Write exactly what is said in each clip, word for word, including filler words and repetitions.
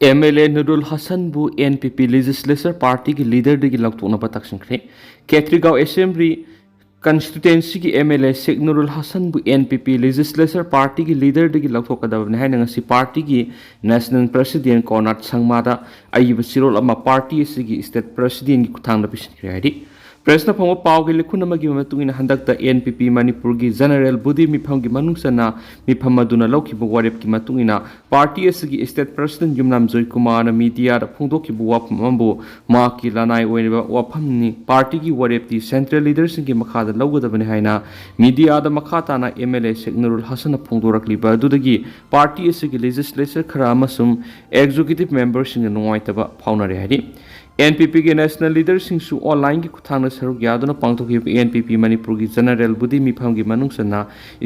M L A Nurul ꯍꯁꯟꯕꯨ N P P legislature ꯄꯥꯔꯇꯤꯒꯤ ꯂꯤꯗꯔꯗꯒꯤ ꯂꯧꯊꯣꯛꯅꯕ ꯇꯛꯁꯤꯟꯈ꯭ꯔꯦ꯫ ꯈꯦꯇ꯭ꯔꯤꯒꯥꯎ ꯑꯦꯁꯦꯝꯕ꯭ꯂꯤ ꯀꯟꯁꯇꯤꯇ꯭ꯋꯦꯟꯁꯤꯒꯤ M L A Sheikh Nurul ꯍꯁꯟꯕꯨ ꯑꯦꯟ ꯄꯤ ꯄꯤ ꯂꯦꯖꯤꯁꯂꯦꯆꯔ ꯄꯥꯔꯇꯤꯒꯤ ꯂꯤꯗꯔꯗꯒꯤ ꯂꯧꯊꯣꯛꯀꯗꯕꯅꯤ ꯍꯥꯏꯅ ꯉꯁꯤ ꯄꯥꯔꯇꯤꯒꯤ ꯅꯦꯁꯅꯦꯜ ꯄ꯭ꯔꯁꯤꯗꯦꯟ ꯀꯣꯔꯅꯥꯠ ꯁꯪꯃꯥꯗ ꯑꯏꯕ ꯆꯦꯔꯣꯜ ꯑꯃ ꯄꯥꯔꯇꯤ ꯑꯁꯤꯒꯤ ꯁ꯭ꯇꯦꯠ ꯄ꯭ꯔꯁꯤꯗꯦꯟꯒꯤ ꯈꯨꯠꯊꯥꯡꯗ ꯄꯤꯁꯤꯟꯈ꯭ꯔꯦ ꯍꯥꯏꯔꯤ꯫ ꯄ꯭ꯔꯦꯁꯅ ꯐꯪꯕ ꯄꯥꯎꯒꯤ ꯂꯤꯈꯨꯟ ꯑꯃꯒꯤ ꯃꯇꯨꯡ ꯏꯟꯅ, ꯍꯟꯗꯛꯇ ꯑꯦꯟ ꯄꯤ ꯄꯤ ꯃꯅꯤꯄꯨꯔꯒꯤ ꯖꯦꯅꯔꯦꯜ ꯕꯣꯗꯤ ꯃꯤꯐꯝꯒꯤ ꯃꯅꯨꯡ ꯆꯟꯅ ꯃꯤꯐꯝ ꯑꯗꯨꯅ ꯂꯧꯈꯤꯕ ꯋꯥꯔꯦꯞꯀꯤ ꯃꯇꯨꯡ ꯏꯟꯅ, ꯄꯥꯔꯇꯤ ꯑꯁꯤꯒꯤ ꯁ꯭ꯇꯦꯠ ꯄ꯭ꯔꯁꯤꯗꯦꯟ ꯌꯨꯝꯅꯥꯝ ꯖꯣꯏꯀꯨꯃꯥꯔꯅ ꯃꯤꯗꯤꯌꯥꯗ ꯐꯣꯡꯗꯣꯛꯈꯤꯕ ꯋꯥꯐꯝ ꯑꯃꯕꯨ ꯃꯍꯥꯛꯀꯤ ꯂꯅꯥꯏ ꯑꯣꯏꯔꯤꯕ ꯋꯥꯐꯝꯅꯤ, ꯄꯥꯔꯇꯤꯒꯤ ꯋꯥꯔꯦꯞꯇꯤ ꯁꯦꯟꯇ꯭ꯔꯦꯜ ꯂꯤꯗꯔꯁꯤꯡꯒꯤ ꯃꯈꯥꯗ ꯂꯧꯒꯗꯕꯅꯤ ꯍꯥꯏꯅ ꯃꯤꯗꯤꯌꯥꯗ ꯃꯈꯥ ꯇꯥꯅ ꯑꯦꯝ ꯑꯦꯜ ꯑꯦ ꯁꯦꯛ ꯅꯨꯔꯨꯜ ꯍꯁꯟꯅ ꯐꯣꯡꯗꯣꯔꯛꯂꯤꯕ ꯑꯗꯨꯗꯒꯤ ꯄꯥꯔꯇꯤ ꯑꯁꯤꯒꯤ ꯂꯦꯖꯤꯁꯂꯦꯆꯔ ꯈꯔ ꯑꯃꯁꯨꯡ ꯑꯦꯛꯖꯤꯀ꯭ꯌꯨꯇꯤꯚ ꯃꯦꯝꯕꯔꯁꯤꯡꯅ ꯅꯨꯡꯉꯥꯏꯇꯕ ꯐꯥꯎꯅꯔꯦ ꯍꯥꯏꯔꯤ꯫ ꯑꯦꯟ ꯄꯤ ꯄꯤꯒꯤ ꯅꯦꯁꯅꯦꯜ ꯂꯤꯗꯔꯁꯤꯡꯁꯨ ꯑꯣꯟꯂꯥꯏꯟꯒꯤ ꯈꯨꯠꯊꯥꯡꯗ ꯁꯔꯨꯛ ꯌꯥꯗꯨꯅ ꯄꯥꯡꯊꯣꯛꯈꯤꯕ ꯑꯦꯟ ꯄꯤ ꯄꯤ ꯃꯅꯤꯄꯨꯔꯒꯤ ꯖꯦꯅꯔꯦꯜ ꯕꯣꯗꯤ ꯃꯤꯐꯝꯒꯤ ꯃꯅꯨꯡ ꯆꯟꯅ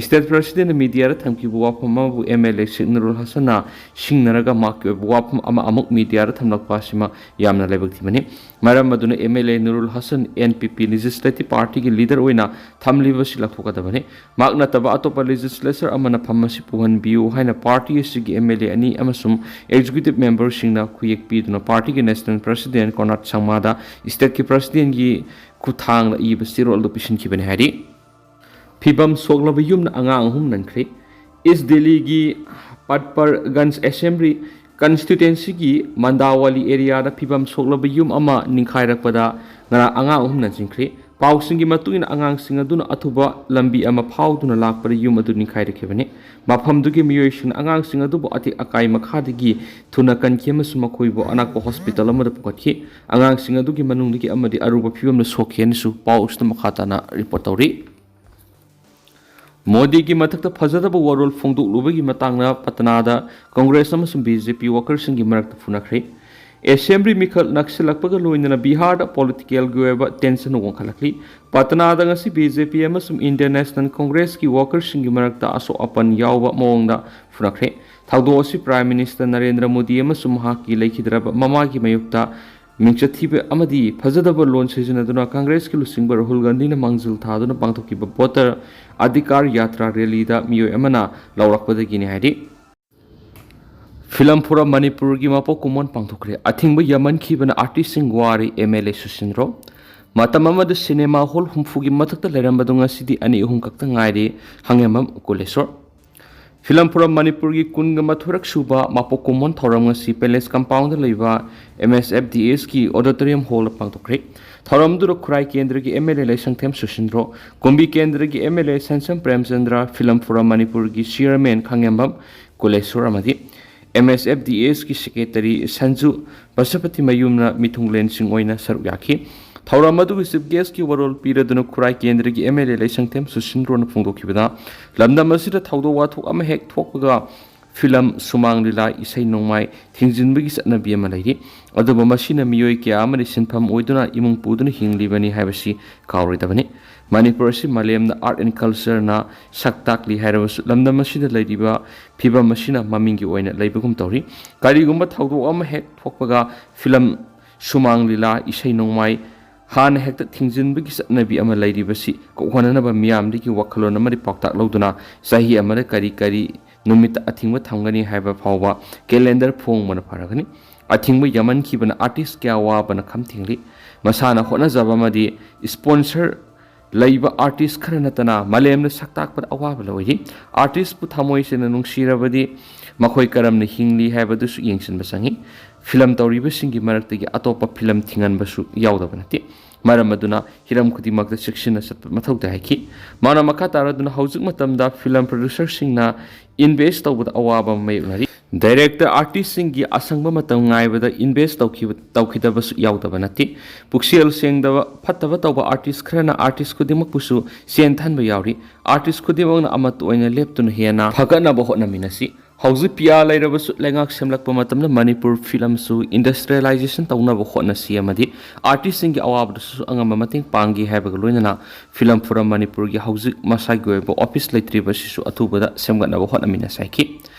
ꯁ꯭ꯇꯦꯠ ꯄ꯭ꯔꯁꯤꯗꯦꯟꯅ ꯃꯤꯗꯤꯌꯥꯗ ꯊꯝꯈꯤꯕ ꯋꯥꯐꯝ ꯑꯃꯕꯨ ꯑꯦꯝ ꯑꯦꯜ ꯑꯦ ꯁꯦꯛ ꯅꯨꯔꯨꯜ ꯍꯁꯟꯅ ꯁꯤꯡꯅꯔꯒ ꯃꯍꯥꯛꯀꯤ ꯑꯣꯏꯕ ꯋꯥꯐꯝ ꯑꯃ ꯑꯃꯨꯛ ꯃꯤꯗꯤꯌꯥꯗ ꯊꯝꯂꯛꯄ ꯑꯁꯤꯃ ꯌꯥꯝꯅ ꯂꯥꯏꯕꯛ ꯊꯤꯕꯅꯤ꯫ ꯃꯔꯝ ꯑꯗꯨꯅ M L A Nurul Hasan N P P legislative ꯄꯥꯔꯇꯤꯒꯤ ꯂꯤꯗꯔ ꯑꯣꯏꯅ ꯊꯝꯂꯤꯕꯁꯤ ꯂꯧꯊꯣꯛꯀꯗꯕꯅꯤ꯫ ꯃꯍꯥꯛ ꯅꯠꯇꯕ ꯑꯇꯣꯞꯄ ꯂꯦꯖꯤꯁꯂꯦꯆꯔ ꯑꯃꯅ ꯐꯝ ꯑꯁꯤ ꯄꯨꯍꯟꯕꯤꯌꯨ ꯍꯥꯏꯅ ꯄꯥꯔꯇꯤ ꯑꯁꯤꯒꯤ ꯑꯦꯝ ꯑꯦꯜ ꯑꯦ ꯑꯅꯤ ꯑꯃꯁꯨꯡ ꯑꯦꯛꯖꯤꯀ꯭ꯌꯨꯇꯤꯚ ꯃꯦꯝꯕꯔꯁꯤꯡꯅ ꯈꯨꯌꯦꯛ ꯄꯤꯗꯨꯅ ꯄꯥꯔꯇꯤꯒꯤ ꯅꯦꯁꯅꯦꯜ ꯄ꯭ꯔꯁꯤꯗꯦꯟ ꯀꯣꯔꯅꯥꯠ ꯁꯪꯃꯥꯗ ꯁ꯭ꯇꯦꯠꯀꯤ ꯄ꯭ꯔꯁꯤꯗꯦꯟꯒꯤ ꯈꯨꯠꯊꯥꯡꯗ ꯏꯕ ꯆꯦꯔꯣꯜ ꯑꯗꯨ ꯄꯤꯁꯤꯟꯈꯤꯕꯅꯤ ꯍꯥꯏꯔꯤ꯫ ꯐꯤꯕꯝ ꯁꯣꯛꯂꯕ ꯌꯨꯝꯅ ꯑꯉꯥꯡ ꯑꯍꯨꯝ ꯅꯟꯈ꯭ꯔꯦ꯫ ꯏꯁ ꯗꯤꯜꯂꯤꯒꯤ ꯄꯠꯄꯔꯒꯟꯖ ꯑꯦꯁꯦꯝꯕ꯭ꯂꯤ ꯀꯟꯁꯇꯤꯇ꯭ꯋꯦꯟꯁꯤꯒꯤ ꯃꯟꯗꯥꯋꯥꯂꯤ ꯑꯦꯔꯤꯌꯥꯗ ꯐꯤꯕꯝ ꯁꯣꯛꯂꯕ ꯌꯨꯝ ꯑꯃ ꯅꯤꯡꯈꯥꯏꯔꯛꯄꯗ ꯉꯔꯥꯡ ꯑꯉꯥꯡ ꯑꯍꯨꯝ ꯅꯟꯁꯤꯟꯈ꯭ꯔꯦ꯫ ꯄꯥꯎꯁꯤꯡꯒꯤ ꯃꯇꯨꯡ ꯏꯟꯅ, ꯑꯉꯥꯡꯁꯤꯡ ꯑꯗꯨꯅ ꯑꯊꯨꯕ ꯂꯝꯕꯤ ꯑꯃ ꯐꯥꯎꯗꯨꯅ ꯂꯥꯛꯄꯗ ꯌꯨꯝ ꯑꯗꯨ ꯅꯤꯡꯈꯥꯏꯔꯛꯈꯤꯕꯅꯤ꯫ ꯃꯐꯝꯗꯨꯒꯤ ꯃꯤꯑꯣꯏꯁꯤꯡꯅ ꯑꯉꯥꯡꯁꯤꯡ ꯑꯗꯨꯕꯨ ꯑꯇꯦꯛ ꯑꯀꯥꯏ ꯃꯈꯥꯗꯒꯤ ꯊꯨꯅ ꯀꯟꯈꯤ ꯑꯃꯁꯨꯡ ꯃꯈꯣꯏꯕꯨ ꯑꯅꯛꯄ ꯍꯣꯁꯄꯤꯇꯥꯜ ꯑꯃꯗ ꯄꯨꯈꯠꯈꯤ꯫ ꯑꯉꯥꯡꯁꯤꯡ ꯑꯗꯨꯒꯤ ꯃꯅꯨꯡꯗꯒꯤ ꯑꯃꯗꯤ ꯑꯔꯨꯕ ꯐꯤꯕꯝꯗ ꯁꯣꯛꯈꯤ ꯍꯥꯏꯅꯁꯨ ꯄꯥꯎ ꯑꯁꯤꯗ ꯃꯈꯥ ꯇꯥꯅ ꯔꯤꯄꯣꯔꯠ ꯇꯧꯔꯤ꯫ ꯃꯣꯗꯤꯒꯤ ꯃꯊꯛꯇ ꯐꯖꯗꯕ ꯋꯥꯔꯣꯜ ꯐꯣꯡꯗꯣꯛꯂꯨꯕꯒꯤ ꯃꯇꯥꯡꯗ ꯄꯇꯅꯥꯗ ꯀꯪꯒ꯭ꯔꯦꯁ ꯑꯃꯁꯨꯡ ꯕꯤ ꯖꯦ ꯄꯤ ꯋꯥꯀꯔꯁꯤꯡꯒꯤ ꯃꯔꯛꯇ ꯐꯨꯅꯈ꯭ꯔꯦ꯫ ꯑꯦꯁꯦꯝꯕ꯭ꯂꯤ ꯃꯤꯈꯜ ꯅꯛꯁꯤꯜꯂꯛꯄꯒ ꯂꯣꯏꯅꯅ ꯕꯤꯍꯥꯔꯗ ꯄꯣꯂꯤꯇꯤꯀꯦꯜꯒꯤ ꯑꯣꯏꯕ ꯇꯦꯟꯁꯟ ꯋꯥꯡꯈꯠꯂꯛꯂꯤ꯫ ꯄꯇꯅꯥꯗ ꯉꯁꯤ ꯕꯤ ꯖꯦ ꯄꯤ ꯑꯃꯁꯨꯡ ꯏꯟꯗꯤꯌꯟ ꯅꯦꯁꯅꯦꯜ ꯀꯪꯒ꯭ꯔꯦꯁꯀꯤ ꯋꯥꯀꯔꯁꯤꯡꯒꯤ ꯃꯔꯛꯇ ꯑꯁꯣꯛ ꯑꯄꯟ ꯌꯥꯎꯕ ꯃꯑꯣꯡꯗ ꯐꯨꯅꯈ꯭ꯔꯦ꯫ ꯊꯧꯗꯣꯛ ꯑꯁꯤ ꯄ꯭ꯔꯥꯏꯝ ꯃꯤꯅꯤꯁꯇꯔ ꯅꯔꯦꯟꯗ꯭ꯔ ꯃꯣꯗꯤ ꯑꯃꯁꯨꯡ ꯃꯍꯥꯛꯀꯤ ꯂꯩꯈꯤꯗ꯭ꯔꯕ ꯃꯃꯥꯒꯤ ꯃꯥꯌꯣꯛꯇ ꯃꯤꯡꯆꯠ ꯊꯤꯕ ꯑꯃꯗꯤ ꯐꯖꯗꯕ ꯂꯣꯟ ꯁꯤꯖꯤꯟꯅꯗꯨꯅ ꯀꯪꯒ꯭ꯔꯦꯁꯀꯤ ꯂꯨꯆꯤꯡꯕ ꯔꯥꯍꯨꯜ ꯒꯥꯟꯙꯤꯅ ꯃꯥꯡꯖꯤꯜ ꯊꯥꯗꯨꯅ ꯄꯥꯡꯊꯣꯛꯈꯤꯕ ꯚꯣꯇꯔ ꯑꯙꯤꯀꯥꯔ ꯌꯥꯇ꯭ꯔꯥ ꯔꯦꯂꯤꯗ ꯃꯤꯑꯣꯏ ꯑꯃꯅ ꯂꯥꯎꯔꯛꯄꯗꯒꯤꯅꯤ ꯍꯥꯏꯔꯤ꯫ ꯐꯤꯂꯝ ꯐꯣꯔꯝ ꯃꯅꯤꯄꯨꯔꯒꯤ ꯃꯄꯣꯛ ꯀꯨꯝꯑꯣꯟ ꯄꯥꯡꯊꯣꯛꯈ꯭ꯔꯦ꯫ ꯑꯊꯤꯡꯕ ꯌꯥꯝꯃꯟꯈꯤꯕꯅ ꯑꯥꯔꯇꯤꯁꯁꯤꯡ ꯋꯥꯔꯦ, ꯑꯦꯝ ꯑꯦꯜ ꯑꯦ ꯁꯨꯁꯤꯟ ꯔꯣ꯫ ꯃꯇꯝ ꯑꯃꯗ ꯁꯤꯅꯦꯃꯥ ꯍꯣꯜ ꯍꯨꯝꯐꯨꯒꯤ ꯃꯊꯛꯇ ꯂꯩꯔꯝꯕꯗꯨ ꯉꯁꯤꯗꯤ ꯑꯅꯤ ꯑꯍꯨꯝ ꯈꯛꯇ ꯉꯥꯏꯔꯦ, ꯍꯪꯉꯦꯝꯕꯝ ꯀꯨꯂꯦꯁꯣꯔ꯫ ꯐꯤꯂꯝ ꯐꯣꯔꯝ ꯃꯅꯤꯄꯨꯔꯒꯤ ꯀꯨꯟꯒ ꯃꯥꯊꯣꯏꯔꯛ ꯁꯨꯕ ꯃꯄꯣꯛ ꯀꯨꯝꯑꯣꯟ ꯊꯧꯔꯝ ꯉꯁꯤ ꯄꯦꯂꯦꯁ ꯀꯝꯄꯥꯎꯟꯗ ꯂꯩꯕ M S F D ꯑꯦꯁꯀꯤ auditorium ꯍꯣꯜꯗ ꯄꯥꯡꯊꯣꯛꯈ꯭ꯔꯦ꯫ ꯊꯧꯔꯝꯗꯨꯗ ꯈꯨꯔꯥꯏ ꯀꯦꯟꯗ꯭ꯔꯒꯤ ꯑꯦꯝ ꯑꯦꯜ ꯑꯦ ꯂꯩꯁꯪꯊꯦꯝ ꯁꯨꯁꯤꯟ ꯔꯣ, ꯀꯨꯝꯕꯤ ꯀꯦꯟꯗ꯭ꯔꯒꯤ M L A Sensam Premchandra, film forum ꯃꯅꯤꯄꯨꯔꯒꯤ ꯆꯤꯌꯔꯃꯦꯟ ꯈꯪꯉꯦꯝꯕꯝ ꯀꯨꯂꯦꯁꯣꯔ ꯑꯃꯗꯤ ꯑꯦꯝ ꯑꯦꯁ ꯑꯦꯐ ꯗꯤ ꯑꯦꯁꯀꯤ ꯁꯦꯀ꯭ꯔꯦꯇꯔꯤ ꯁꯟꯖꯨ ꯄꯁꯨꯄꯇꯤ ꯃꯌꯨꯝꯅ ꯃꯤꯊꯨꯡꯂꯦꯟꯁꯤꯡ ꯑꯣꯏꯅ ꯁꯔꯨꯛ ꯌꯥꯈꯤ꯫ ꯊꯧꯔꯝ ꯑꯗꯨꯒꯤ ꯆꯤꯐ ꯒꯦꯁꯀꯤ ꯋꯥꯔꯣꯜ ꯄꯤꯔꯗꯨꯅ ꯈꯨꯔꯥꯏ ꯀꯦꯟꯗ꯭ꯔꯒꯤ ꯑꯦꯝ ꯑꯦꯜ ꯑꯦ ꯂꯩꯁꯪꯊꯦꯝ ꯁꯨꯁꯤꯟ ꯔꯣꯅ ꯐꯣꯡꯗꯣꯛꯈꯤꯕꯗ, ꯂꯝꯗꯝ ꯑꯁꯤꯗ ꯊꯧꯗꯣꯛ ꯋꯥꯊꯣꯛ ꯑꯃ ꯍꯦꯛ ꯊꯣꯛꯄꯒ ꯐꯤꯂꯝ, ꯁꯨꯃꯥꯡ ꯂꯤꯂꯥ, ꯏꯁꯩ ꯅꯣꯡꯃꯥꯏ ꯊꯤꯡꯖꯤꯟꯕꯒꯤ ꯆꯠꯅꯕꯤ ꯑꯃ ꯂꯩꯔꯤ꯫ ꯑꯗꯨꯕꯨ ꯃꯁꯤꯅ ꯃꯤꯑꯣꯏ ꯀꯌꯥ ꯑꯃꯗꯤ ꯁꯤꯟꯐꯝ ꯑꯣꯏꯗꯨꯅ ꯏꯃꯨꯡ ꯄꯨꯗꯨꯅ ꯍꯤꯡꯂꯤꯕꯅꯤ ꯍꯥꯏꯕꯁꯤ ꯀꯥꯎꯔꯣꯏꯗꯕꯅꯤ꯫ ꯃꯅꯤꯄꯨꯔ ꯑꯁꯤ ꯃꯥꯂꯦꯝꯗ ꯑꯥꯔꯠ ꯑꯦꯟ ꯀꯜꯆꯔꯅ ꯁꯛ ꯇꯥꯛꯂꯤ ꯍꯥꯏꯔꯕꯁꯨ, ꯂꯝꯗꯝ ꯑꯁꯤꯗ ꯂꯩꯔꯤꯕ ꯐꯤꯕꯝ ꯑꯁꯤꯅ ꯃꯃꯤꯡꯒꯤ ꯑꯣꯏꯅ ꯂꯩꯕꯒꯨꯝ ꯇꯧꯔꯤ꯫ ꯀꯔꯤꯒꯨꯝꯕ ꯊꯧꯗꯣꯛ ꯑꯃ ꯍꯦꯛ ꯊꯣꯛꯄꯒ ꯐꯤꯂꯝ, ꯁꯨꯃꯥꯡ ꯂꯤꯂꯥ, ꯏꯁꯩ ꯅꯣꯡꯃꯥꯏ ꯍꯥꯟꯅ ꯍꯦꯛꯇ ꯊꯤꯡꯖꯤꯟꯕꯒꯤ ꯆꯠꯅꯕꯤ ꯑꯃ ꯂꯩꯔꯤꯕꯁꯤ ꯀꯣꯛꯍꯟꯅꯅꯕ ꯃꯤꯌꯥꯝꯗꯒꯤ ꯋꯥꯈꯜꯂꯣꯟ ꯑꯃꯗꯤ ꯄꯥꯎꯇꯥꯛ ꯂꯧꯗꯨꯅ ꯆꯍꯤ ꯑꯃꯗ ꯀꯔꯤ ꯀꯔꯤ ꯅꯨꯃꯤꯠꯇ ꯑꯊꯤꯡꯕ ꯊꯝꯒꯅꯤ ꯍꯥꯏꯕ ꯐꯥꯎꯕ ꯀꯦꯂꯦꯟꯗꯔ ꯐꯣꯡꯕꯅ ꯐꯔꯒꯅꯤ꯫ ꯑꯊꯤꯡꯕ ꯌꯥꯝꯃꯟꯈꯤꯕꯅ ꯑꯥꯔꯇꯤꯁ ꯀꯌꯥ ꯋꯥꯕꯅ ꯈꯝ ꯊꯦꯡꯂꯤ꯫ ꯃꯁꯥꯅ ꯍꯣꯠꯅꯖꯕ ꯑꯃꯗꯤ ꯁ꯭ꯄꯣꯟꯁꯔ ꯂꯩꯕ ꯑꯥꯔꯇꯤꯁ ꯈꯔ ꯅꯠꯇꯅ ꯃꯥꯂꯦꯝꯗ ꯁꯛ ꯇꯥꯛꯄꯗ ꯑꯋꯥꯕ ꯂꯣꯏꯔꯤ꯫ ꯑꯥꯔꯇꯤꯁꯄꯨ ꯊꯃꯣꯏ ꯁꯦꯡꯅ ꯅꯨꯡꯁꯤꯔꯕꯗꯤ ꯃꯈꯣꯏ ꯀꯔꯝꯅ ꯍꯤꯡꯂꯤ ꯍꯥꯏꯕꯗꯨꯁꯨ ꯌꯦꯡꯁꯤꯟꯕ ꯆꯪꯏ꯫ ꯐꯤꯂꯝ ꯇꯧꯔꯤꯕꯁꯤꯡꯒꯤ ꯃꯔꯛꯇꯒꯤ ꯑꯇꯣꯞꯄ ꯐꯤꯂꯝ ꯊꯤꯡꯍꯟꯕꯁꯨ ꯌꯥꯎꯗꯕ ꯅꯠꯇꯦ꯫ ꯃꯔꯝ ꯑꯗꯨꯅ ꯍꯤꯔꯝ ꯈꯨꯗꯤꯡꯃꯛꯇ ꯆꯦꯛꯁꯤꯟꯅ ꯆꯠꯄ ꯃꯊꯧ ꯇꯥꯏ ꯍꯥꯏꯈꯤ꯫ ꯃꯥꯅ ꯃꯈꯥ ꯇꯥꯔꯗꯨꯅ ꯍꯧꯖꯤꯛ ꯃꯇꯝꯗ ꯐꯤꯂꯝ ꯄ꯭ꯔꯣꯗ꯭ꯌꯨꯁꯔꯁꯤꯡꯅ ꯏꯟꯚꯦꯁ ꯇꯧꯕꯗ ꯑꯋꯥꯕ ꯑꯃ ꯃꯥꯌꯣꯛꯅꯔꯤ꯫ ꯗꯥꯏꯔꯦꯛꯇꯔ ꯑꯥꯔꯇꯤꯁꯁꯤꯡꯒꯤ ꯑꯁꯪꯕ ꯃꯇꯝ ꯉꯥꯏꯕꯗ ꯏꯟꯚꯦꯁ ꯇꯧꯈꯤꯕ, ꯇꯧꯈꯤꯗꯕꯁꯨ ꯌꯥꯎꯗꯕ ꯅꯠꯇꯦ꯫ ꯄꯨꯛꯆꯦꯜ ꯁꯦꯡꯗꯕ, ꯐꯠꯇꯕ ꯇꯧꯕ ꯑꯥꯔꯇꯤꯁ ꯈꯔꯅ ꯑꯥꯔꯇꯤꯁ ꯈꯨꯗꯤꯡꯃꯛꯄꯨꯁꯨ ꯆꯦꯟ ꯊꯟꯕ ꯌꯥꯎꯔꯤ꯫ ꯑꯥꯔꯇꯤꯁ ꯈꯨꯗꯤꯡꯃꯛꯅ ꯑꯃꯠꯇ ꯑꯣꯏꯅ ꯂꯦꯞꯇꯨꯅ ꯍꯦꯟꯅ ꯐꯒꯠꯅꯕ ꯍꯣꯠꯅꯃꯤꯟꯅꯁꯤ꯫ ꯍꯧꯖꯤꯛ ꯄꯤ ꯑꯥꯔ ꯂꯩꯔꯕꯁꯨ ꯂꯩꯉꯥꯛ ꯁꯦꯝꯂꯛꯄ ꯃꯇꯝꯗ ꯃꯅꯤꯄꯨꯔ ꯐꯤꯂꯝꯁꯨ ꯏꯟꯗꯁꯇ꯭ꯔꯤꯌꯦꯂꯥꯏꯖꯦꯁꯟ ꯇꯧꯅꯕ ꯍꯣꯠꯅꯁꯤ ꯑꯃꯗꯤ ꯑꯥꯔꯇꯤꯁꯁꯤꯡꯒꯤ ꯑꯋꯥꯕꯗꯁꯨ ꯑꯉꯝꯕ ꯃꯇꯦꯡ ꯄꯥꯡꯒꯦ ꯍꯥꯏꯕꯒ ꯂꯣꯏꯅꯅ ꯐꯤꯂꯝ ꯐꯣꯔꯝ ꯃꯅꯤꯄꯨꯔꯒꯤ ꯍꯧꯖꯤꯛ ꯃꯁꯥꯒꯤ ꯑꯣꯏꯕ ꯑꯣꯐꯤꯁ ꯂꯩꯇ꯭ꯔꯤꯕꯁꯤꯁꯨ ꯑꯊꯨꯕꯗ ꯁꯦꯝꯒꯠꯅꯕ ꯍꯣꯠꯅꯃꯤꯟꯅꯁꯤ ꯍꯥꯏꯈꯤ꯫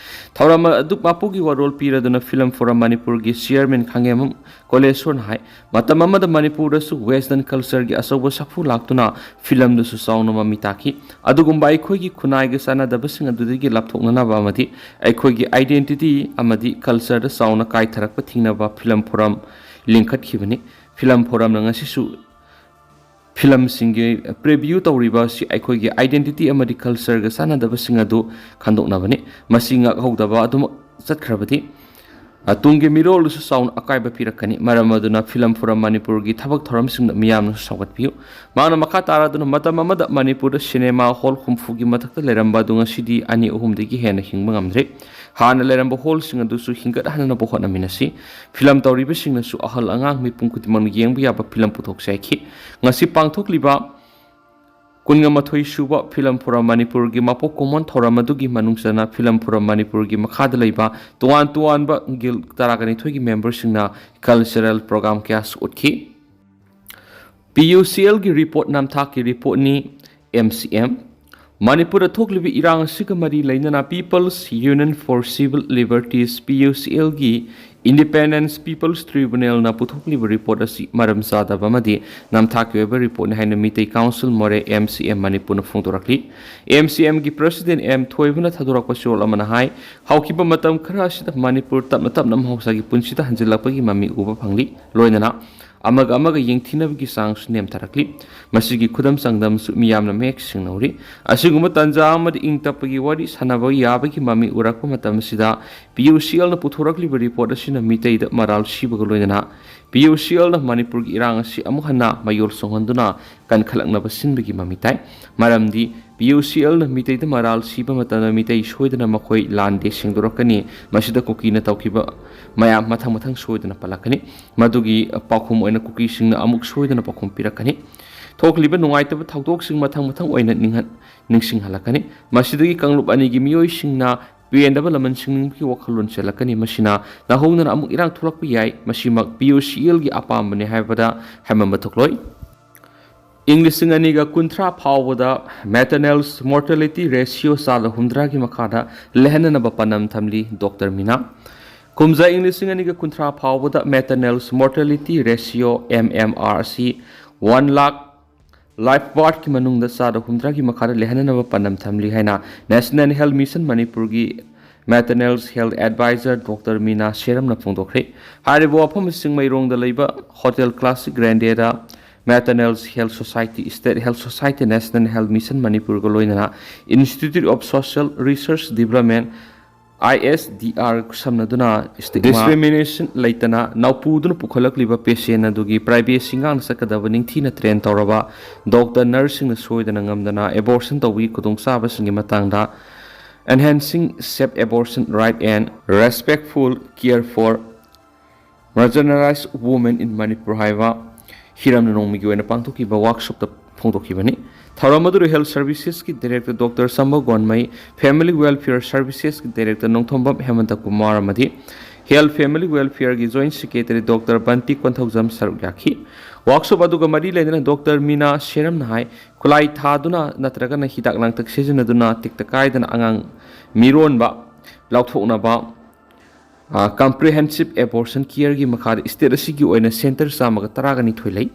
ꯊꯧꯔꯝ ꯑꯗꯨ ꯃꯄꯨꯒꯤ ꯋꯥꯔꯣꯜ ꯄꯤꯔꯗꯨꯅ ꯐꯤꯂꯝ ꯐꯣꯔꯝ ꯃꯅꯤꯄꯨꯔꯒꯤ ꯆꯤꯌꯔꯃꯦꯟ ꯈꯥꯉꯦꯝꯕꯝ ꯀꯣꯂꯦꯁꯣꯔꯅ ꯍꯥꯏ, ꯃꯇꯝ ꯑꯃꯗ ꯃꯅꯤꯄꯨꯔꯗꯁꯨ ꯋꯦꯁꯇꯔꯟ ꯀꯜꯆꯔꯒꯤ ꯑꯆꯧꯕ ꯁꯥꯐꯨ ꯂꯥꯛꯇꯨꯅ ꯐꯤꯂꯝꯗꯁꯨ ꯆꯥꯎꯅ ꯃꯃꯤ ꯇꯥꯈꯤ꯫ ꯑꯗꯨꯒꯨꯝꯕ ꯑꯩꯈꯣꯏꯒꯤ ꯈꯨꯟꯅꯥꯏꯒ ꯆꯥꯟꯅꯗꯕꯁꯤꯡ ꯑꯗꯨꯗꯒꯤ ꯂꯥꯞꯊꯣꯛꯅꯅꯕ ꯑꯃꯗꯤ ꯑꯩꯈꯣꯏꯒꯤ identity ꯑꯃꯗꯤ cultureꯗ ꯆꯥꯎꯅ ꯀꯥꯏꯊꯔꯛꯄ ꯊꯤꯡꯅꯕ ꯐꯤꯂꯝ ꯐꯣꯔꯝ ꯂꯤꯡꯈꯠꯈꯤꯕꯅꯤ꯫ ꯐꯤꯂꯝ ꯐꯣꯔꯝꯅ ꯉꯁꯤꯁꯨ ꯐꯤꯂꯝꯁꯤꯡꯒꯤ preview ꯇꯧꯔꯤꯕ ꯑꯁꯤ ꯑꯩꯈꯣꯏꯒꯤ identity ꯑꯃꯗꯤ cultureꯒ ꯆꯥꯟꯅꯗꯕꯁꯤꯡ ꯑꯗꯨ ꯈꯟꯗꯣꯛꯅꯕꯅꯤ꯫ ꯃꯁꯤ ꯉꯥꯛꯍꯧꯗꯕ ꯑꯗꯨꯃꯛ ꯆꯠꯈ꯭ꯔꯕꯗꯤ, ꯑ, ꯇꯨꯡꯒꯤ ꯃꯤꯔꯣꯜꯗꯁꯨ ꯆꯥꯎꯅ ꯑꯀꯥꯏꯕ ꯄꯤꯔꯛꯀꯅꯤ꯫ ꯃꯔꯝ ꯑꯗꯨꯅ ꯐꯤꯂꯝ ꯐꯣꯔꯝ ꯃꯅꯤꯄꯨꯔꯒꯤ ꯊꯕꯛ ꯊꯧꯔꯝꯁꯤꯡꯗ ꯃꯤꯌꯥꯝꯅꯁꯨ ꯁꯧꯒꯠꯄꯤꯌꯨ꯫ ꯃꯍꯥꯛꯅ ꯃꯈꯥ ꯇꯥꯔꯗꯨꯅ, ꯃꯇꯝ ꯑꯃꯗ ꯃꯅꯤꯄꯨꯔꯗ ꯁꯤꯅꯦꯃꯥ ꯍꯣꯜ ꯍꯨꯝꯐꯨꯒꯤ ꯃꯊꯛꯇ ꯂꯩꯔꯝꯕ ꯑꯗꯨ ꯉꯁꯤꯗꯤ ꯑꯅꯤ ꯑꯍꯨꯝꯗꯒꯤ ꯍꯦꯟꯅ ꯍꯤꯡꯕ ꯉꯝꯗ꯭ꯔꯦ꯫ ꯍꯥꯟꯅ ꯂꯩꯔꯝꯕ ꯍꯣꯜꯁꯤꯡ ꯑꯗꯨꯁꯨ ꯍꯤꯡꯒꯠꯍꯟꯅꯕ ꯍꯣꯠꯅꯃꯤꯟꯅꯁꯤ꯫ ꯐꯤꯂꯝ ꯇꯧꯔꯤꯕꯁꯤꯡꯅꯁꯨ ꯑꯍꯜ ꯑꯉꯥꯡ ꯃꯤꯄꯨꯝ ꯈꯨꯗꯤꯡꯃꯛꯅ ꯌꯦꯡꯕ ꯌꯥꯕ ꯐꯤꯂꯝ ꯄꯨꯊꯣꯛꯁꯦ ꯍꯥꯏꯈꯤ꯫ ꯉꯁꯤ ꯄꯥꯡꯊꯣꯛꯂꯤꯕ ꯀꯨꯟꯒ ꯃꯥꯊꯣꯏ ꯁꯨꯕ ꯐꯤꯂꯝ ꯐꯣꯔꯝ ꯃꯅꯤꯄꯨꯔꯒꯤ ꯃꯄꯣꯛ ꯀꯨꯝꯑꯣꯟ ꯊꯧꯔꯝ ꯑꯗꯨꯒꯤ ꯃꯅꯨꯡ ꯆꯟꯅ ꯐꯤꯂꯝ ꯐꯣꯔꯝ ꯃꯅꯤꯄꯨꯔꯒꯤ ꯃꯈꯥꯗ ꯂꯩꯕ ꯇꯣꯉꯥꯟ ꯇꯣꯉꯥꯟꯕ ꯒꯤꯜ ꯇꯔꯥꯒ ꯅꯤꯊꯣꯏꯒꯤ ꯃꯦꯝꯕꯔꯁꯤꯡꯅ cultural program ꯀꯌꯥꯁꯨ ꯎꯠꯈꯤ꯫ ꯄꯤ ꯌꯨ ꯁꯤ ꯑꯦꯜꯒꯤ ꯔꯤꯄꯣꯔꯠ ꯅꯝꯊꯥꯛꯀꯤ ꯔꯤꯄꯣꯔꯠꯅꯤ꯫ ꯑꯦꯝ ꯁꯤ ꯑꯦꯝ, ꯃꯅꯤꯄꯨꯔꯗ ꯊꯣꯛꯂꯤꯕ ꯏꯔꯥꯡ ꯑꯁꯤꯒ ꯃꯔꯤ ꯂꯩꯅꯅ People's Union for Civil Liberties, P U C ꯑꯦꯜꯒꯤ Independence People's Tribunalꯅ ꯄꯨꯊꯣꯛꯂꯤꯕ ꯔꯤꯄꯣꯔꯠ ꯑꯁꯤ ꯃꯔꯝ ꯆꯥꯗꯕ ꯑꯃꯗꯤ ꯅꯝꯊꯥꯛꯀꯤ ꯑꯣꯏꯕ ꯔꯤꯄꯣꯔꯠꯅꯤ ꯍꯥꯏꯅ ꯃꯤꯇꯩ ꯀꯥꯎꯟꯁꯤꯜ ꯃꯣꯔꯦ, ꯑꯦꯝ ꯁꯤ ꯑꯦꯝ, ꯃꯅꯤꯄꯨꯔꯅ ꯐꯣꯡꯗꯣꯔꯛꯂꯤ꯫ ꯑꯦꯝ ꯁꯤ ꯑꯦꯝꯒꯤ ꯄ꯭ꯔꯁꯤꯗꯦꯟ ꯑꯦꯝ ꯊꯣꯏꯕꯅ ꯊꯥꯗꯣꯔꯛꯄ ꯆꯦꯔꯣꯜ ꯑꯃꯅ ꯍꯥꯏ, ꯍꯧꯈꯤꯕ ꯃꯇꯝ ꯈꯔ ꯑꯁꯤꯗ ꯃꯅꯤꯄꯨꯔ ꯇꯞꯅ ꯇꯞꯅ ꯃꯍꯧꯁꯥꯒꯤ ꯄꯨꯟꯁꯤꯗ ꯍꯟꯖꯤꯜꯂꯛꯄꯒꯤ ꯃꯃꯤ ꯎꯕ ꯐꯪꯂꯤ꯫ ꯂꯣꯏꯅꯅ ꯑꯃꯒ ꯑꯃꯒ ꯌꯦꯡꯊꯤꯅꯕꯒꯤ ꯆꯥꯡꯁꯨ ꯅꯦꯝꯊꯔꯛꯂꯤ꯫ ꯃꯁꯤꯒꯤ ꯈꯨꯗꯝ ꯆꯥꯡꯗꯝꯁꯨ ꯃꯤꯌꯥꯝꯅ ꯃꯌꯦꯛ ꯁꯦꯡꯅ ꯎꯔꯤ꯫ ꯑꯁꯤꯒꯨꯝꯕ ꯇꯥꯟꯖꯥ ꯑꯃꯗ ꯏꯪ ꯇꯞꯄꯒꯤ ꯋꯥꯔꯤ ꯁꯥꯟꯅꯕ ꯌꯥꯕꯒꯤ ꯃꯃꯤ ꯎꯔꯛꯄ ꯃꯇꯝ ꯑꯁꯤꯗ ꯄꯤ ꯌꯨ ꯁꯤ ꯑꯦꯜꯅ ꯄꯨꯊꯣꯔꯛꯂꯤꯕ ꯔꯤꯄꯣꯔꯠ ꯑꯁꯤꯅ ꯃꯤꯇꯩꯗ ꯃꯔꯥꯜ ꯁꯤꯕꯒ ꯂꯣꯏꯅꯅ ꯄꯤ ꯌꯨ ꯁꯤ ꯑꯦꯜꯅ ꯃꯅꯤꯄꯨꯔꯒꯤ ꯏꯔꯥꯡ ꯑꯁꯤ ꯑꯃꯨꯛ ꯍꯟꯅ ꯃꯌꯣꯜ ꯆꯣꯡꯍꯟꯗꯨꯅ ꯀꯟꯈꯠꯂꯛꯅꯕ ꯁꯤꯟꯕꯒꯤ ꯃꯃꯤ ꯇꯥꯏ꯫ ꯃꯔꯝꯗꯤ ꯄꯤ ꯌꯨ ꯁꯤ ꯑꯦꯜꯅ ꯃꯤꯇꯩꯗ ꯃꯔꯥꯜ ꯁꯤꯕ ꯃꯇꯝꯗ ꯃꯤꯇꯩ ꯁꯣꯏꯗꯅ ꯃꯈꯣꯏ ꯂꯥꯟꯗꯦ ꯁꯦꯡꯗꯣꯔꯛꯀꯅꯤ꯫ ꯃꯁꯤꯗ ꯀꯨꯀꯤꯅ ꯇꯧꯈꯤꯕ ꯃꯌꯥꯝ ꯃꯊꯪ ꯃꯊꯪ ꯁꯣꯏꯗꯅ ꯄꯜꯂꯛꯀꯅꯤ꯫ ꯃꯗꯨꯒꯤ ꯄꯥꯎꯈꯨꯝ ꯑꯣꯏꯅ ꯀꯨꯀꯤꯁꯤꯡꯅ ꯑꯃꯨꯛ ꯁꯣꯏꯗꯅ ꯄꯥꯎꯈꯨꯝ ꯄꯤꯔꯛꯀꯅꯤ꯫ ꯊꯣꯛꯂꯤꯕ ꯅꯨꯡꯉꯥꯏꯇꯕ ꯊꯧꯗꯣꯛꯁꯤꯡ ꯃꯊꯪ ꯃꯊꯪ ꯑꯣꯏꯅ ꯅꯤꯡꯍꯟ-, ꯅꯤꯡꯁꯤꯡꯍꯜꯂꯛꯀꯅꯤ꯫ ꯃꯁꯤꯗꯒꯤ ꯀꯥꯡꯂꯨꯞ ꯑꯅꯤꯒꯤ ꯃꯤꯑꯣꯏꯁꯤꯡꯅ ꯄꯦꯟꯗꯕ ꯂꯃꯟ ꯁꯤꯡꯅꯤꯡꯕꯒꯤ ꯋꯥꯈꯜꯂꯣꯟ ꯆꯦꯜꯂꯛꯀꯅꯤ꯫ ꯃꯁꯤꯅ ꯅꯧꯍꯧꯅꯅ ꯑꯃꯨꯛ ꯏꯔꯥꯡ ꯊꯣꯛꯂꯛꯄ ꯌꯥꯏ꯫ ꯃꯁꯤꯃꯛ ꯄꯤ ꯌꯨ ꯁꯤ ꯑꯦꯜꯒꯤ ꯑꯄꯥꯝꯕꯅꯤ ꯍꯥꯏꯕꯗ ꯍꯥꯏꯃꯟꯕ ꯊꯣꯛꯂꯣꯏ꯫ ꯏꯪ ꯂꯤꯁꯤꯡ ꯑꯅꯤꯒ ꯀꯨꯟꯊ꯭ꯔꯥ ꯐꯥꯎꯕꯗ maternal mortality ratio ꯆꯥꯗ ꯍꯨꯝꯗ꯭ꯔꯥꯒꯤ ꯃꯈꯥꯗ ꯂꯩꯍꯟꯅꯅꯕ ꯄꯥꯟꯗꯝ ꯊꯝꯂꯤ ꯗꯣꯛꯇꯔ ꯃꯤꯅꯥ꯫ ꯀꯨꯝꯖꯥ ꯏꯪ ꯂꯤꯁꯤꯡ ꯑꯅꯤꯒ ꯀꯨꯟꯊ꯭ꯔꯥ ꯐꯥꯎꯕꯗ maternal mortality ratio, M M R, ꯑꯁꯤ one lakh live birthꯀꯤ ꯃꯅꯨꯡꯗ ꯆꯥꯗ ꯍꯨꯝꯗ꯭ꯔꯥꯒꯤ ꯃꯈꯥꯗ ꯂꯩꯍꯟꯅꯅꯕ ꯄꯥꯟꯗꯝ ꯊꯝꯂꯤ ꯍꯥꯏꯅ National Health Mission ꯃꯅꯤꯄꯨꯔꯒꯤ Maternal Health Advisor ꯗꯣꯛꯇꯔ ꯃꯤꯅꯥ ꯁꯦꯔꯝꯅ ꯐꯣꯡꯗꯣꯛꯈ꯭ꯔꯦ꯫ ꯍꯥꯏꯔꯤꯕ ꯋꯥꯐꯝ ꯑꯁꯤ ꯆꯤꯡꯃꯩꯔꯣꯡꯗ ꯂꯩꯕ Hotel Classic Grandꯦꯗ Maternal Health Society, State Health Society, National Health Mission ꯃꯅꯤꯄꯨꯔꯒ ꯂꯣꯏꯅꯅ Institute of Social Research Development, I S D R, ꯈꯨꯠꯁꯝꯅꯗꯨꯅ stigma, discrimination ꯂꯩꯇꯅ ꯅꯧꯄꯨꯗꯨꯅ ꯄꯨꯈꯠꯂꯛꯂꯤꯕ patient ꯑꯗꯨꯒꯤ privacy ꯉꯥꯛꯅ ꯆꯠꯀꯗꯕ ꯅꯤꯡꯊꯤꯅ train ꯇꯧꯔꯕ ꯗꯣꯛꯇꯔ, nurseꯁꯤꯡꯅ ꯁꯣꯏꯗꯅ ꯉꯝꯗꯅ abortion ꯇꯧꯕꯒꯤ ꯈꯨꯗꯣꯡꯆꯥꯕꯁꯤꯡꯒꯤ ꯃꯇꯥꯡꯗ Enhancing Safe Abortion Right and Respectful Care for Marginalized Women in Manipur ꯍꯥꯏꯕ ꯍꯤꯔꯝꯅ ꯅꯣꯡꯃꯒꯤ ꯑꯣꯏꯅ ꯄꯥꯡꯊꯣꯛꯈꯤꯕ workshopꯇ ꯐꯣꯡꯗꯣꯛꯈꯤꯕꯅꯤ꯫ ꯊꯧꯔꯝ ꯑꯗꯨꯗ Health Servicesꯀꯤ Director doctor Sambu Gonmei, Family Welfareꯒꯤ Director ꯅꯣꯡꯊꯣꯝꯕꯝ ꯍꯦꯃꯟꯇ ꯀꯨꯃꯥꯔ ꯑꯃꯗꯤ Health Family Welfareꯒꯤ Joint Secretary doctor Banti Konthoujam ꯁꯔꯨꯛ ꯌꯥꯈꯤ꯫ Workshop ꯑꯗꯨꯒ ꯃꯔꯤ ꯂꯩꯅꯅ ꯗꯣꯛꯇꯔ ꯃꯤꯅꯥ ꯁꯦꯔꯝꯅ ꯍꯥꯏ, ꯈꯨꯠꯂꯥꯏ ꯊꯥꯗꯨꯅ ꯅꯠꯇ꯭ꯔꯒꯅ ꯍꯤꯗꯥꯛ ꯂꯥꯡꯊꯛ ꯁꯤꯖꯤꯟꯅꯗꯨꯅ ꯇꯦꯛꯇ ꯀꯥꯏꯗꯅ ꯑꯉꯥꯡ ꯃꯤꯔꯣꯟꯕ ꯂꯥꯎꯊꯣꯛꯅꯕ ꯑ, Comprehensive Abortion Careꯒꯤ ꯃꯈꯥꯗ state ꯑꯁꯤꯒꯤ ꯑꯣꯏꯅ center ꯆꯥꯝꯃꯒ ꯇꯔꯥꯒ ꯅꯤꯊꯣꯏ ꯂꯩ꯫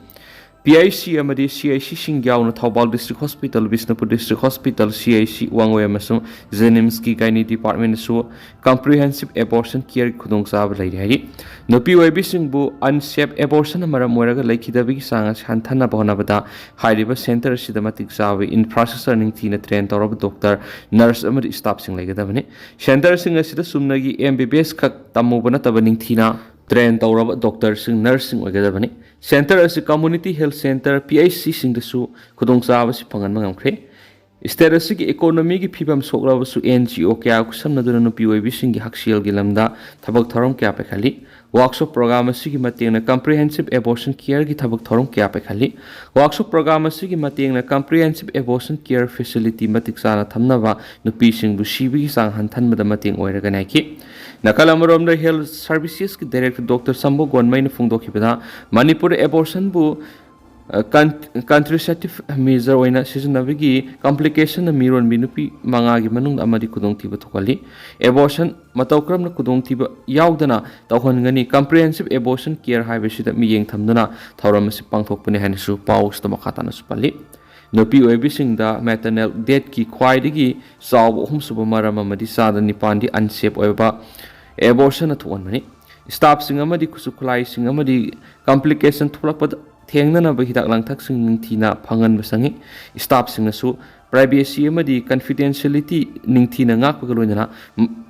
P I C ꯑꯃꯗꯤ C I Cꯁꯤꯡ ꯌꯥꯎꯅ Thoubal District Hospital, Bishnupur District Hospital, C I C ꯋꯥꯡꯉꯣꯏ ꯑꯃꯁꯨꯡ JNIMSꯀꯤ Gynae Departmentꯇꯁꯨ Comprehensive Abortion Careꯒꯤ ꯈꯨꯗꯣꯡꯆꯥꯕ ꯂꯩꯔꯤ ꯍꯥꯏꯔꯤ꯫ ꯅꯨꯄꯤ ꯑꯣꯏꯕꯤꯁꯤꯡꯕꯨ unsafe abortionꯅ ꯃꯔꯝ ꯑꯣꯏꯔꯒ ꯂꯩꯈꯤꯗꯕꯒꯤ ꯆꯥꯡ ꯑꯁꯤ ꯍꯟꯊꯅꯕ ꯍꯣꯠꯅꯕꯗ ꯍꯥꯏꯔꯤꯕ center ꯑꯁꯤꯗ ꯃꯇꯤꯛ ꯆꯥꯕ infrastructure, ꯅꯤꯡꯊꯤꯅ train ꯇꯧꯔꯕ ꯗꯣꯛꯇꯔ, nurse ꯑꯃꯗꯤ staffꯁꯤꯡ ꯂꯩꯒꯗꯕꯅꯤ꯫ Centerꯁꯤꯡ ꯑꯁꯤꯗ ꯆꯨꯝꯅꯒꯤ M B B S ꯈꯛ ꯇꯝꯃꯨꯕ ꯅꯠꯇꯕ ꯅꯤꯡꯊꯤꯅ train ꯇꯧꯔꯕ ꯗꯣꯛꯇꯔꯁꯤꯡ, nurseꯁꯤꯡ ꯑꯣꯏꯒꯗꯕꯅꯤ꯫ Center ꯑꯁꯤ community health center, P I Cꯁꯤꯡꯗꯁꯨ ꯈꯨꯗꯣꯡꯆꯥꯕꯁꯤ ꯐꯪꯍꯟꯕ ꯉꯝꯈ꯭ꯔꯦ꯫ State ꯑꯁꯤꯒꯤ economyꯒꯤ ꯐꯤꯕꯝ ꯁꯣꯛꯂꯕꯁꯨ N G O ꯀꯌꯥ ꯈꯨꯠꯁꯝꯅꯗꯨꯅ ꯅꯨꯄꯤ ꯑꯣꯏꯕꯤꯁꯤꯡꯒꯤ ꯍꯛꯁꯦꯜꯒꯤ ꯂꯝꯗ ꯊꯕꯛ ꯊꯧꯔꯝ ꯀꯌꯥ ꯄꯥꯏꯈꯠꯂꯤ꯫ Workshop program ꯑꯁꯤꯒꯤ ꯃꯇꯦꯡꯅ Comprehensive Abortion Careꯒꯤ ꯊꯕꯛ ꯊꯧꯔꯝ ꯀꯌꯥ ꯄꯥꯏꯈꯠꯂꯤ꯫ Workshop program ꯑꯁꯤꯒꯤ ꯃꯇꯦꯡꯅ Comprehensive Abortion Care Facility ꯃꯇꯤꯛ ꯆꯥꯅ ꯊꯝꯅꯕ ꯅꯨꯄꯤꯁꯤꯡꯕꯨ ꯁꯤꯕꯒꯤ ꯆꯥꯡ ꯍꯟꯊꯍꯟꯕꯗ ꯃꯇꯦꯡ ꯑꯣꯏꯔꯒꯅꯤ ꯍꯥꯏꯈꯤ꯫ ꯅꯥꯀꯜ ꯑꯃꯔꯣꯝꯗ Health Servicesꯀꯤ Director ꯗꯣꯛꯇꯔ ꯁꯝꯕꯨ ꯒꯣꯟꯃꯩꯅ ꯐꯣꯡꯗꯣꯛꯈꯤꯕꯗ, ꯃꯅꯤꯄꯨꯔ abortionꯕꯨ ꯀꯟꯇ꯭ꯔꯤꯁꯦꯞꯇꯤꯞ ꯃꯦꯖꯔ ꯑꯣꯏꯅ ꯁꯤꯖꯤꯟꯅꯕꯒꯤ ꯀꯝꯄ꯭ꯂꯤꯀꯦꯁꯟꯅ ꯃꯤꯔꯣꯟꯕꯤ ꯅꯨꯄꯤ ꯃꯉꯥꯒꯤ ꯃꯅꯨꯡꯗ ꯑꯃꯗꯤ ꯈꯨꯗꯣꯡꯊꯤꯕ ꯊꯣꯛꯍꯜꯂꯤ꯫ ꯑꯦꯕꯣꯔꯁꯟ ꯃꯇꯧ ꯀꯔꯝꯅ ꯈꯨꯗꯣꯡꯊꯤꯕ ꯌꯥꯎꯗꯅ ꯇꯧꯍꯟꯒꯅꯤ? ꯀꯝꯄ꯭ꯔꯤꯍꯦꯟꯁꯤꯞ ꯑꯦꯕꯣꯔꯁꯟ ꯀꯦꯌꯔ ꯍꯥꯏꯕꯁꯤꯗ ꯃꯤꯠꯌꯦꯡ ꯊꯝꯗꯨꯅ ꯊꯧꯔꯝ ꯑꯁꯤ ꯄꯥꯡꯊꯣꯛꯄꯅꯤ ꯍꯥꯏꯅꯁꯨ ꯄꯥꯎꯁꯤꯗ ꯃꯈꯥ ꯇꯥꯅꯁꯨ ꯄꯜꯂꯤ꯫ ꯅꯨꯄꯤ ꯑꯣꯏꯕꯤꯁꯤꯡꯗ ꯃꯦꯇꯔꯅꯦꯜ ꯗꯦꯠꯀꯤ ꯈ꯭ꯋꯥꯏꯗꯒꯤ ꯆꯥꯎꯕ ꯑꯍꯨꯝꯁꯨꯕ ꯃꯔꯝ ꯑꯃꯗꯤ ꯆꯥꯗ ꯅꯤꯄꯥꯟꯗꯤ ꯑꯟꯁꯦꯞ ꯑꯣꯏꯕ ꯑꯦꯕꯣꯔꯁꯟꯅ ꯊꯣꯛꯍꯟꯕꯅꯤ꯫ ꯁ꯭ꯇꯥꯐꯁꯤꯡ ꯑꯃꯗꯤ ꯈꯨꯠꯁꯨ ꯈꯨꯠꯂꯥꯏꯁꯤꯡ ꯑꯃꯗꯤ ꯀꯝꯄ꯭ꯂꯤꯀꯦꯁꯟ ꯊꯣꯛꯂꯛꯄꯗ ꯊꯦꯡꯅꯅꯕ ꯍꯤꯗꯥꯛ ꯂꯥꯡꯊꯛꯁꯤꯡ ꯅꯤꯡꯊꯤꯅ ꯐꯪꯍꯟꯕ ꯆꯪꯏ꯫ ꯁ꯭ꯇꯥꯐꯁꯤꯡꯅꯁꯨ ꯄ꯭ꯔꯥꯏꯚꯦꯁꯤ ꯑꯃꯗꯤ ꯀꯟꯐꯤꯗꯦꯟꯁꯤꯌꯦꯂꯤꯇꯤ ꯅꯤꯡꯊꯤꯅ ꯉꯥꯛꯄꯒ ꯂꯣꯏꯅꯅ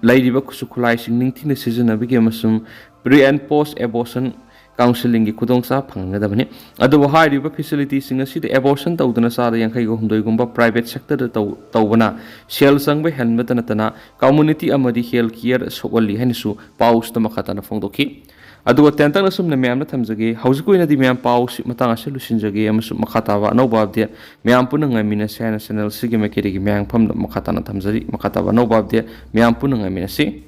ꯂꯩꯔꯤꯕ ꯈꯨꯠꯁꯨ ꯈꯨꯠꯂꯥꯏꯁꯤꯡ ꯅꯤꯡꯊꯤꯅ ꯁꯤꯖꯤꯟꯅꯕꯒꯤ ꯑꯃꯁꯨꯡ ꯄ꯭ꯔꯤ ꯑꯦꯟ ꯄꯣꯁ ꯑꯦꯕꯣꯔꯁꯟ ꯀꯥꯎꯟꯁꯤꯂꯤꯡꯒꯤ ꯈꯨꯗꯣꯡꯆꯥꯕ ꯐꯪꯍꯟꯒꯗꯕꯅꯤ꯫ ꯑꯗꯨꯕꯨ ꯍꯥꯏꯔꯤꯕ ꯐꯦꯁꯤꯂꯤꯇꯤꯁꯤꯡ ꯑꯁꯤꯗ ꯑꯦꯕꯣꯔꯁꯟ ꯇꯧꯗꯅ ꯆꯥꯗ ꯌꯥꯡꯈꯩꯒ ꯍꯨꯝꯗꯣꯏꯒꯨꯝꯕ ꯄ꯭ꯔꯥꯏꯚꯦꯠ ꯁꯦꯛꯇꯔꯗ ꯇꯧ-, ꯇꯧꯕꯅ ꯁꯦꯜ ꯆꯪꯕ ꯍꯦꯟꯕꯇ ꯅꯠꯇꯅ ꯀꯝꯃꯨꯅꯤꯇꯤ ꯑꯃꯗꯤ ꯍꯦꯜꯊ ꯀꯤꯌꯔ ꯁꯣꯛꯍꯜꯂꯤ ꯍꯥꯏꯅꯁꯨ ꯄꯥꯎꯁꯤꯗ ꯃꯈꯥ ꯇꯥꯅ ꯐꯣꯡꯗꯣꯛꯈꯤ꯫ ꯑꯗꯨꯒ ꯇꯦꯟꯇꯛꯅ ꯁꯨꯝꯅ ꯃꯌꯥꯝꯗ ꯊꯝꯖꯒꯦ, ꯍꯧꯖꯤꯛꯀꯤ ꯑꯣꯏꯅꯗꯤ ꯃꯌꯥꯝ ꯄꯥꯎꯁꯤ ꯃꯇꯥꯡ ꯑꯁꯤ ꯂꯣꯏꯁꯤꯟꯖꯒꯦ ꯑꯃꯁꯨꯡ ꯃꯈꯥ ꯇꯥꯕ ꯑꯅꯧꯕ ꯑꯞꯗꯦꯠ ꯃꯌꯥꯝ ꯄꯨꯟꯅ ꯉꯥꯏꯃꯤꯟꯅꯁꯦ ꯍꯥꯏꯅ ꯆꯦꯅꯦꯜꯁꯤꯒꯤ ꯃꯥꯏꯀꯩꯗꯒꯤ ꯃꯌꯥꯝꯐꯝꯗ ꯃꯈꯥ ꯇꯥꯅ ꯊꯝꯖꯔꯤ꯫ ꯃꯈꯥ ꯇꯥꯕ ꯑꯅꯧꯕ ꯑꯞꯗꯦꯠ ꯃꯌꯥꯝ ꯄꯨꯟꯅ ꯉꯥꯏꯃꯤꯟꯅꯁꯤ꯫